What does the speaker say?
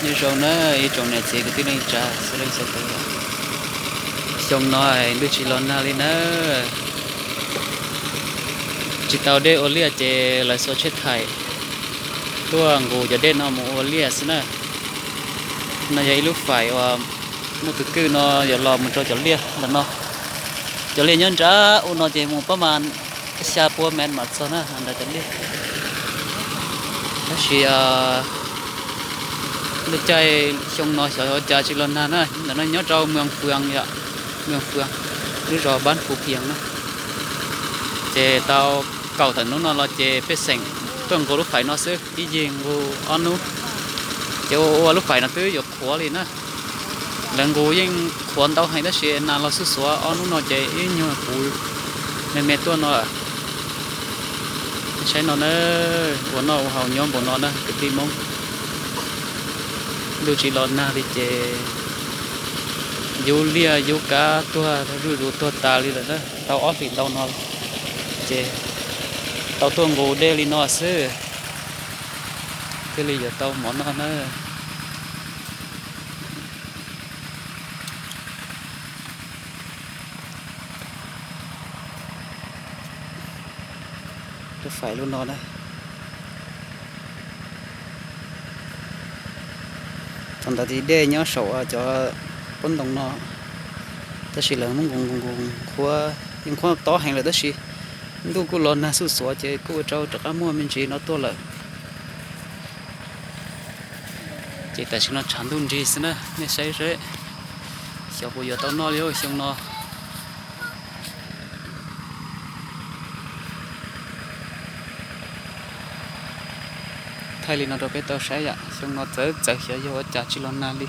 Nyob zoo na ib tsoom niam txiv kwv tij neej tsa sawv daws sawv daws. Xyoo no ntuj tsis los nag li na. Tsis tau dej ua liaj ces lawv xuas tsheb thaim tuaj nqus cov dej no mus ua liaj xwb na. No yog ib lub faim uas muaj tus kwj no yuav los mus rau cov liaj ntawm no. Cov liaj nyob nram u no ces mus pab mas xya pua mev mam txog na nram cov liaj. Tab sis lub caij xyoo no xyov ua cas tsis los nag na. Ntawm no nyob rau Mường Phường yom, Mường Phường, lub zos Bản Phú Thiện na. Ces tau kaum tawm hnub no los ces pej xeem tuaj nqus lub faim no xwb, ib yig nqus ob hnub. Ces ua ua lub faim no twb yuav qhuav li na. Lawv nqus yeej qhuav ntau heev tab sis nag los xuj xuav ob hnub no ces ib nyuag puv me me tuaj no. Saib no na, ua noj ua haus nyob npaum no na kwv tij Hmoob. Ntuj tsis los nag li ces yub liaj yub kab tuag zuj zus tuag tas li lawm na, tau ob hlis ntau no ces tau tuaj nqus dej li no xwb thiaj li yuav tau mov noj na. Lub faim lub no na. Thaum ntawd ces dej nyob saum cov pob ntoo no, tab sis lawv muab nqus nqus nqus qhuav, yeej qhuav tob heev lawm tab sis ntuj kuj los nag xuj xuav ces kuj ua rau rov qab muaj me ntsis no tuaj lawm. Ces tam sim no tshav ntuj nrig xwb na, nej saib seb xyov puas yuav tau noj li xyoo no. Thaij li no rau peb tau saib yom, xyoo no txawv txawv xyov yog ua cas tsis los nag li.